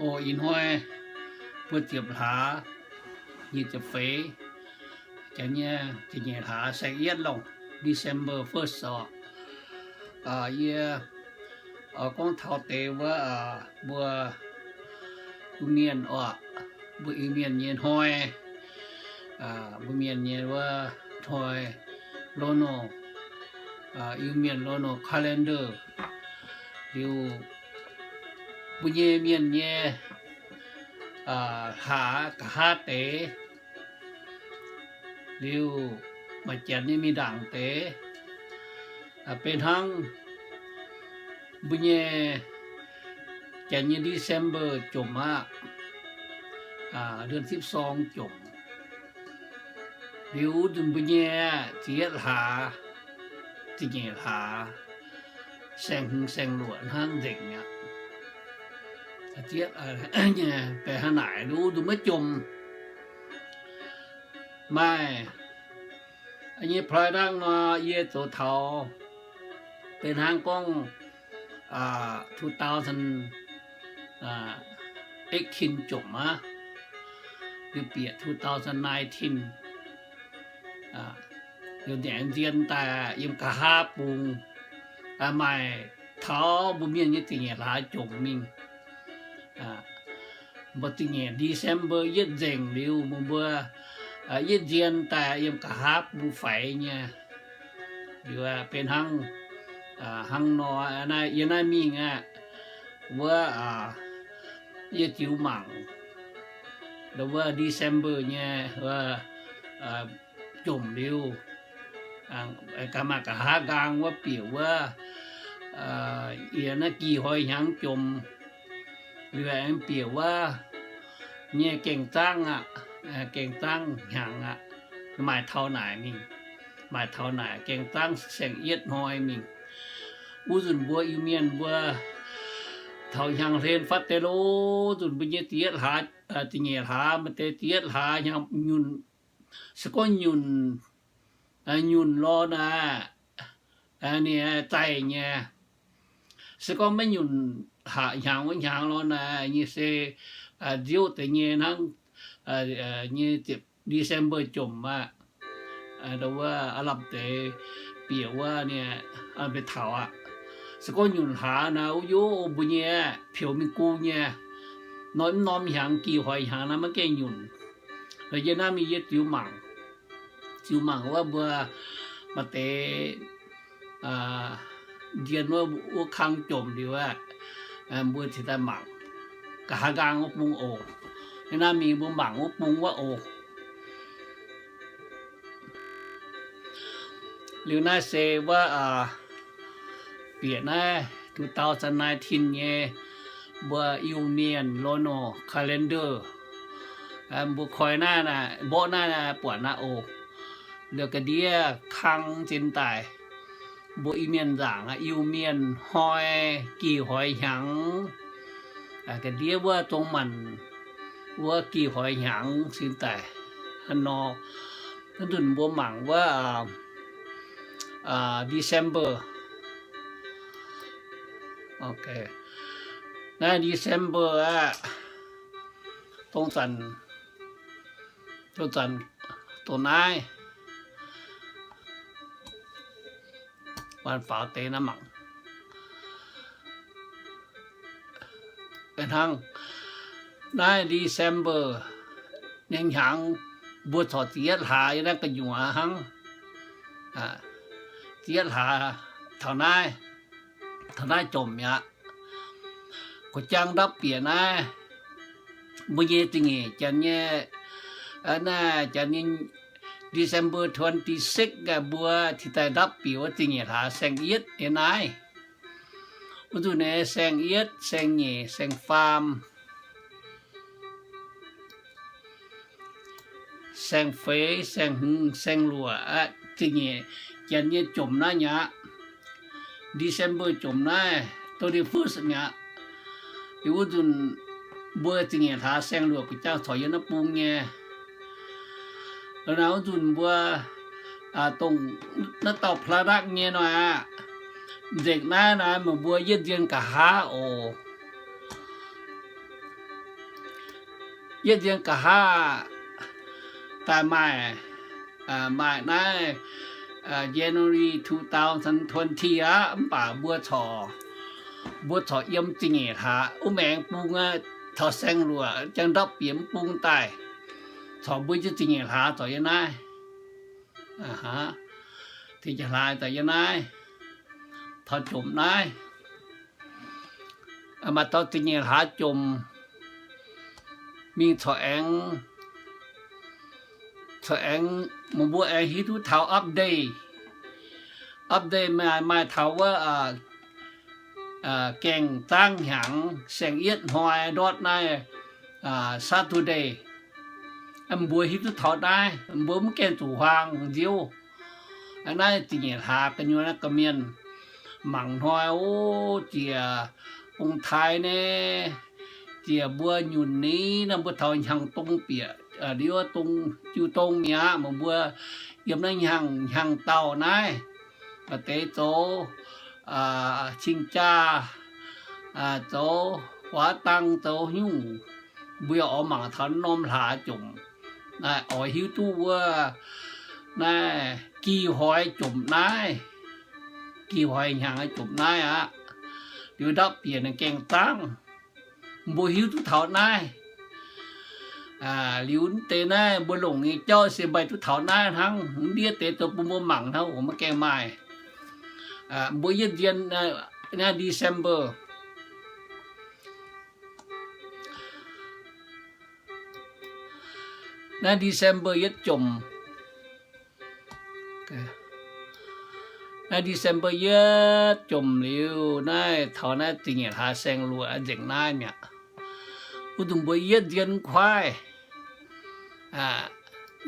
Oc, ih hnoi buo ziepc hlaax, nyic ziepc feix, janx nyei ziepc nyeic hlaax saeng-yietv longc, December first oc. Yie gorngv taux deix wuov mbuo Iu-Mienh oc, mbuo Iu-Mienh nyei hnoi, mbuo mienh nyei wuov hnoi, lunar, Iu-Mienh lunar calendar. Liuz mbuo nyei mienh nyei hlaax nqa'haav deix, liuz maaih janx nyei mingh ndaangc deix, benx hnangv mbuo nyei janx nyei December jomc aqv, เดือนสิบสอง jomc. Liuz nzunc mbuo nyei ziepc yietv hlaax, ziepc nyeic hlaax, saeng-hmz saeng-luoqc hnangv nzengc aqv. Benx hnangv naaic, liuz nzunc maiv jomc. Maaih nyei plai ndangv nor, yie zoux taux benx hnangv gorngv two thousand eighteen jomc aqv, liuz bieqc two thousand nineteen, liuz nzaeng nzien daaih yiem nqa'haav bung, maaih taux mbuo mienh nyei ziepc nyeic hlaax jomc mingh. Mbuo ziepc nyeic December yietv nzengc liuz, mbuo mbuo yietv nzien daaih yiem nqa'haav bung faix nyei. Liuz benx hnangv, hnangv nor, yie naaiv mingh aqv, wuov, yie ziux mangc, wuov December nyei, wuov, jomc liuz, ga'maaih nqa'haav nqaang wuov bieqc wuov, yie naaiv gih hnoi hnyangx jomc, liuz aengx bieqc wuov nyei gaeng zaangv aqv, gaeng zaangv hnyangx aqv, maaih taux naaic mingh, maaih taux naaic gaeng zaangv saeng-yietv hnoi mingh. Wuov nzunc mbuo Iu-Mienh mbuo taux hnyangx-hlen fatv deix lo, nzunc mbuo nyei ziepc yietv hlaax, ziepc nyeic hlaax, maaih deix ziepc yietv hlaax hnyangx nyunc, se gorngv nyunc, nyunc lorz naaic, ninh zaih nyei. Se gorngv maiv nyunc haac hnyangx wuov hnyangx lorz naaic, nyei se nziouv deix nyei hnangv, nyei ziepc December jomc aqv. Wuov aav lamh deix bieqc wuov ninh mbenc taux aqv. Se gorngv nyunc hlaax naaic, o, yie mbuo nyei pioux mingh gu nyei, norm norm hnyangx gih hnoi hnyangx naaiv maiv gaengh nyunc. Yie naaiv mingh yie ziux mangc, ziux mangc wuov mbuo maaih deix ndien wuov, wuov kang jomc liuz aqv, mbuo cingx daaih mangc, nqa'haav nqaang wuov bung oc. Yie naaiv mingh mbuo mangc wuov bung wuov oc. Liuz naaiv se wuov bieqc naaiv two thousand nineteen nyei mbuo Iu-Mienh lunar calendar. Mbuo koi naaiv, mborqv naaiv buatc naaiv oc. Liuz ga'ndiev kang zinh daaih, mbuo Iu-Mienh nzaangc, Iu-Mienh hnoi gih hnoi hnyangx, ga'ndiev wuov zong manc wuov gih hnoi hnyangx zinh daaih. Hnangv nor, hnangv nzunc mbuo mangc wuov December. Naaiv December aqv, dongh zanc, dongh zanc, dongh naaiv, waanc faaux deix naaiv mangc. Hnangv naaiv December nyei hnyangx, mbuo corc ziepc yietv hlaax yiem naaiv gu'nyuoz hnangv. Ziepc yietv hlaax taux naaiv, taux naaiv jomc mi'aqv. Gu'jang ndapv bieqc naaiv, mbuo nyei zingh nyeic janx nyei, naaiv janx nyei December twenty-six aqv, mbuo cingx daaih ndapv bieqc wuov zingh nyeic hlaax saeng-yietv nyei naaiv. Wuov nzunc naaiv saeng-yietv, saeng-nyeic, saeng-faam, saeng-feix, saeng-hmz, saeng-luoqc aqv, zingh nyeic janx nyei jomc naaiv mi'aqv. December jomc naaiv thirty-first mi'aqv. Liuz wuov nzunc mbuo zingh nyeic hlaax saeng-luoqc gu'jang corc yiem naaiv bung nyei. Naaiv wuov nzunc mbuo dongh naaiv dauh พระรักษ์ nyei nor aqv. Nzengc naaiv naaiv meih mbuo yietv nzien nqa'haav oc. Yietv nzien nqa'haav daaih maaih, maaih naaiv January two thousand twenty aqv, mv baac mbuo corc, mbuo corc yiem zingh nyeic hlaax wuov maengx bung aqv, taux saeng-luoqc jangx ndapv bieqc mv bung daaih, corc mbuo yiem zingh nyeic hlaax corc yiem naaiv, zingh nyeic hlaax corc yiem naaiv, taux jomc naaiv. Maaih taux zingh nyeic hlaax jomc mingh corc aengx, corc aengx meih mbuo aengx hiuv duqv taux update. Update maaih, maaih taux wuov gaengh zaangv hnyangx saeng-yietv hnoi ndortv naaiv Saturday. Mbuo hiuv duqv taux naaiv, mbuo mv gaengh zuqc huaang nziouv. Naaiv zingh nyeic hlaax gu'nyuoz naaiv gorqv-mienh mangc hnoi, o, ziec ong-taaix naaiv, ziec mbuo nyunc ni, naaiv mbuo taux hnyangx-dong bieqc, liuz dong, jiu dong mi'aqv, meih mbuo yiem naaiv hnyangx, hnyangx-daauh naaiv, maaih deix zoux cing-jaa, zoux huaav dang, zoux nyungc, mbuo yaac oix mangc taux norm hlaax jomc, oix hiuv duqv wuov naaiv gih hoix jomc naaiv, gih hoix hnyangx jomc naaiv aqv. Liuz ndapv bieqc ninh gaengh zaangv, mbuo hiuv duqv taux naaiv. Liuz deix naaiv mbuo longc nyei jauv se maaih duqv taux naaiv hnangv. Ndiev deix zoux bun mbuo mangc hnangv, oc, maiv gaengh maaih. Mbuo yietv nzien naaiv December, naaiv December yietv jomc, naaiv December yietv jomc liuz, naaiv taux naaiv zingh nyeic hlaax saeng-luoqc nzengc naaiv mi'aqv. Wuov dongh mbuo yietv nzien kuaaiv,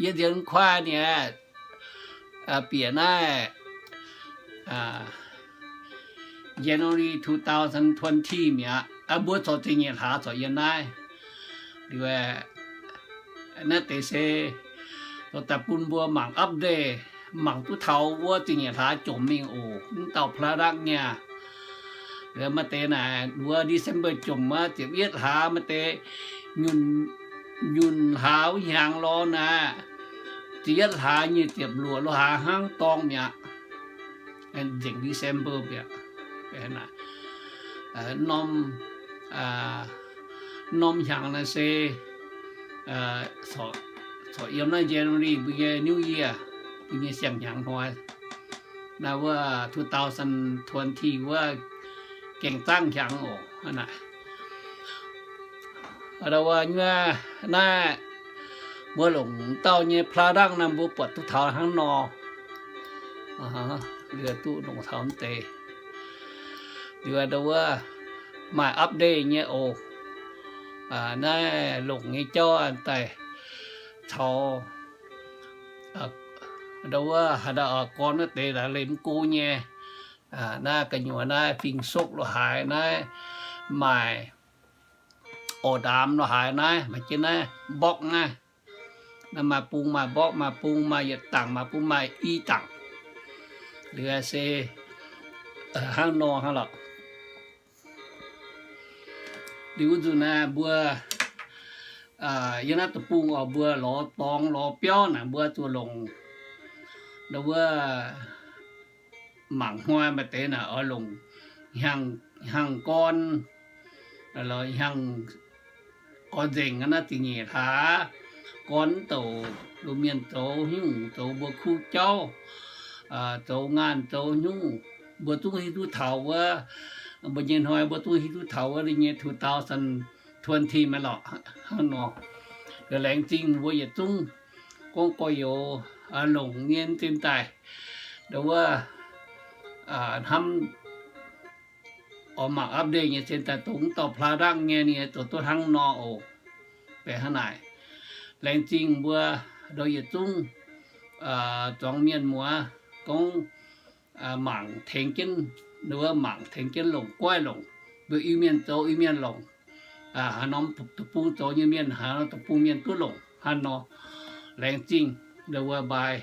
yietv nzien kuaaiv niaa, bieqc naaiv January two thousand twenty mi'aqv. Mbuo corc zingh nyeic hlaax corc yiem naaiv. Liuz naaiv deix se daaih bun mbuo mangc update, mangc duqv taux wuov zingh nyeic hlaax jomc mingh oc, mv dauh พระรักษ์ nyei. Liuz maaih deix naaic wuov December jomc aqv, ziepc yietv hlaax maaih deix nyunc hlaax wuov hnyangx lorz naaic, ziepc yietv hlaax nyic ziepc luoqc lo haaix hnangv dorngx mi'aqv. Nzengc December mi'aqv. Norm, norm hnyangx naaiv se corc yiem naaiv January mbuo nyei New Year, mbuo nyei siang-hnyangx hnoi. Naaiv wuov two thousand twenty wuov gaengh zaangv hnyangx oc. Aa, naaiv mbuo longc dauh nyei พระรักษ์ naaiv mbuo buatc duqv taux hnangv nor. Liuz duqv longc taux mv deix. Liuz ndau wuov maaih update nyei oc. Naaiv longc nyei jauv daaih caux ndau wuov haaix dauh gorn wuov deix laaix leih mv go nyei. Naaiv gu'nyuoz naaiv fing-sokv lo haaix naaiv, maaih orv ndaamx lo haaix naaiv, maaih jienv naaiv mbokv naaiv. Naaiv maaih bung maaih mbokv, maaih bung maaih yietc dangc, maaih bung maaih i dangc. Liuz se hnangv nor hnangv lorqc. Liuz wuov nzunc naaiv mbuo yiem naaiv deic-bung oc, mbuo lorz dorngx lorz biauv naaic mbuo zuqc longc ndau wuov mangc hnoi maaih deix naaic oix longc hnyangx gorn, hnyangx gorn nzengc naaiv zingh nyeic hlaax. Gorn mv douc, lungh mienh zoux nyungc, zoux mbuo kuv jauv, zoux ngaanh zoux nyungc, mbuo zungv hiuv duqv taux wuov, mbuo nyei hnoi mbuo zungv hiuv duqv taux wuov ninh nyei two thousand twenty maiv lorqc. Hnangv nor, laengz zingh mbuo yietc zungv gorngv gorx-youz longc nyei zinh daaih ndau wuov hnamv oix mangc update nyei cingx daaih dongh dauh พระรักษ์ nyei ninh zoux duqv hnangv nor oc. Baeqc hnangv naaic, laengz zingh mbuo ndau yietc zungv zuangx mienh muoz gorngv mangc tengx jienv, wuov mangc tengx jienv longc goiv longc, mbuo Iu-Mienh zoux Iu-Mienh longc, haaix norm deic-bung zoux nyei mienh, haaix norm deic-bung mienh duqv longc hnangv nor. Laengz zingh ndau wuov mbaai.